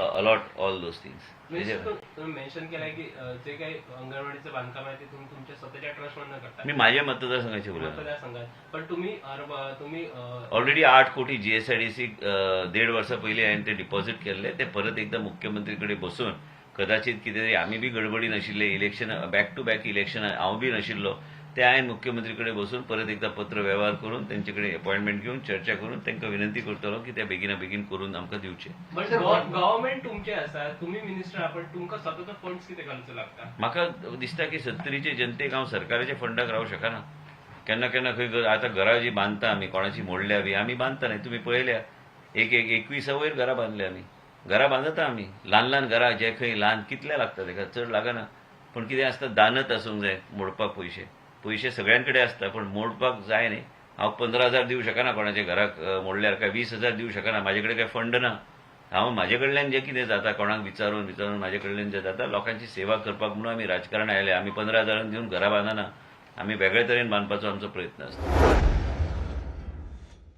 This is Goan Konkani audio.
allot all those things. म्हणजे तुम्ही मेन्शन केलंय की जे काही अंगणवाडीचं बांधकाम आहे ते तुम्ही तुमच्या स्वतःच्या ट्रस्ट मधनं करता. मी माझ्या मतदारसंघाचे बोलतो. मतदारसंघात, पण तुम्ही तुम्ही ऑलरेडी 8 कोटी जीएसआयडीसी देड वर्सा पयलीं हांवें ते डिपॉझिट केल्ले. ते परत एकदा मुख्यमंत्री कडेन बसून कदाचित कितें तरी, आमी बी गडबडी नाशिल्ले, election back to back election, हांव बी नाशिल्लो, ते हांवें मुख्यमंत्री कडेन बसून परत एकदा पत्र वेव्हार करून, तेंचे कडेन अपॉयंटमेंट घेवन, चर्चा करून तांकां विनंती करतलो की ते बेगिना बेगीन करून आमकां दिवचे. बट गव्हर्नमेंट तुमचे आसा, तुम्ही मिनिस्टर, पण तुमकां स्वतःचो फंड्स कितें घालचो लागता? म्हाका दिसता की सत्तरीचे जनतेक हांव सरकाराच्या फंडाक रावंक शकना. केन्ना केन्ना खंय आतां घरां जी बांदता आमी, कोणाची मोडल्या बी, आमी बांदता न्ही. तुमी पळयल्या, एक एक 21 वयर घरां बांदल्या आमी. घरां बांदता आमी, ल्हान ल्हान घरां, जे खंय ल्हान, कितले लागता तेका, चड लागना. पूण कितें आसता, दानत आसूंक जाय मोडपाक. पयशे पयशे सगळ्यां कडेन आसता, पूण मोडपाक जाय न्ही. हांव 15,000 दिवं शकना कोणाच्या घराक मोडल्यार, काय 20,000 दिवं शकना. म्हाजे कडेन काय फंड ना. हांव म्हाजे कडल्यान जें कितें जाता, कोणाक विचारून विचारून म्हाजे कडल्यान जें जाता, लोकांची सेवा करपाक म्हणून आमी राजकारणात आयले. आमी 15 हजारान दिवन घरां बांदना. आमी वेगळे तरेन बांदपाचो आमचो प्रयत्न आसता.